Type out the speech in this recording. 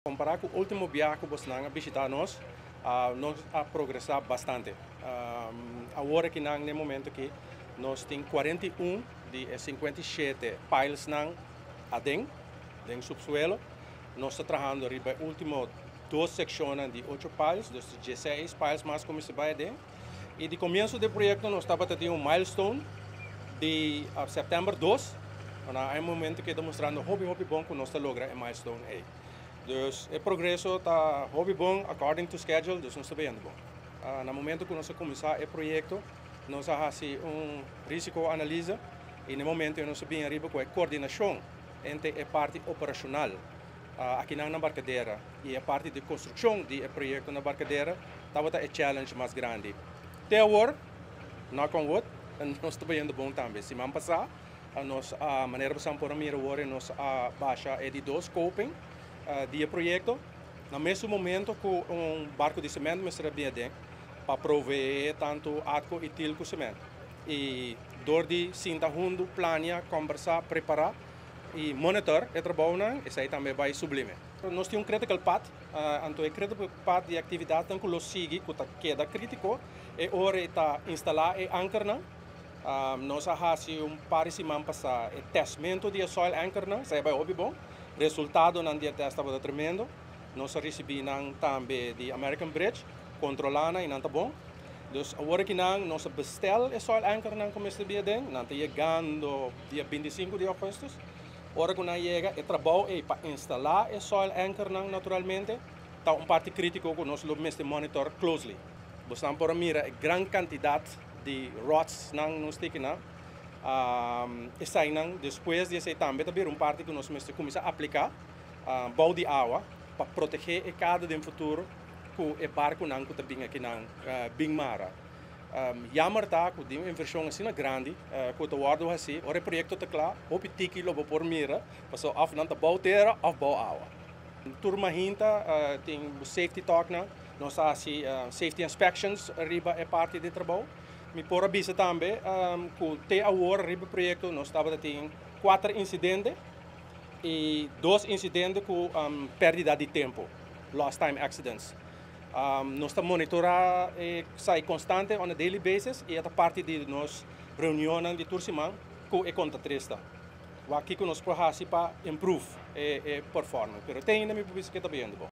Kompará ku último biaha ku bosnan a bishitá nos, nos a progresá bastante. Awor akinan na e momento aki nos tin 41 di e 57 pilesnan aden, den subsuelo. Nos ta trahando riba e último dos sekshonnan di 8 piles, dus 16 piles mas ku mester bai aden. I di komienso di e proyekto nos tabata tin un milestone di sèptèmber 2, na e momento ku ta mustrando hopi hopi bon ku nos ta logra e milestone ei. Dus e progreso ta hopi bon according to schedule, dus nos ta bayendo bon. Na momento ku nos a kuminsá e proyekto, nos a hasi un risico-analyse i na e momento nos a bin ariba ku e koordinashon entre e parti operashonal akinan na Barcadera i e parti di konstrukshon di e proyekto na Barcadera tabata e challenge mas grandi. Te awor, knock on wood, nos ta bayendo bon tambe. Siman pasá nos a manera boso por a mira awor, nos a basha e di dos coping di e proyekto na mesun momento ku un barko di semènt mester a bin aden pa proveé tantu ATCO i TIL ku semènt. I dor di sinta huntu, plania, kombersá, prepará i monitor e trabounan, esei tambe bai sublime. Nos tin un critical path, anto e critical path di aktividatnan ku lo sigui ku ta keda krítiko e ora e ta instalá e ankernan. Nos a hasi un par di siman pasá e testmentu di e soil ankernan, esei a bai hopi bon. Resultadonan di e test tabata tremendo. Nos a risibí nan tambe di American Bridge, kontrolá nan i nan ta bon. Dus awor akinan nos a bestel e soil ankernan ku mester bia aden, nan ta yegando dia 25 di ougùstùs. Ora ku nan yega, e trabou ei pa instalá e soil ankernan naturalmente ta un parti krítiko ku nos lo mester monitor closely. Bosnan por a mira e gran kantidat di rodsnan nos tiki nan. Eseinan despues di esei tambe ta bira un parti ku nos mester kuminsá apliká bou di awa pa protegé e kade den futuro ku e barkunan ku ta bin akinan bin mara. Jammer ta ku den un invershon asina grandi ku ta wòrdu hasí, ora e proyekto ta kla, hopi tiki lo bo por mira pasobra òf nan ta bou tera òf bou awa. Tur mahinta tin safety talknan, nos ta hasi safety inspections riba e parti di trabou. Mi por a bisa tambe ku te awor riba e proyekto nos tabata tin 4 insidente i 2 insidente ku pèrdida di tempu, lost time accidents. Nos ta monitorá esaki konstante on a daily basis i e ta parti di nos reunionnan di tur siman ku e kontratrista. Wak kiko nos por hasi pa improve e performance. Pero te ainda mi por bisa ku e ta bayendo bon.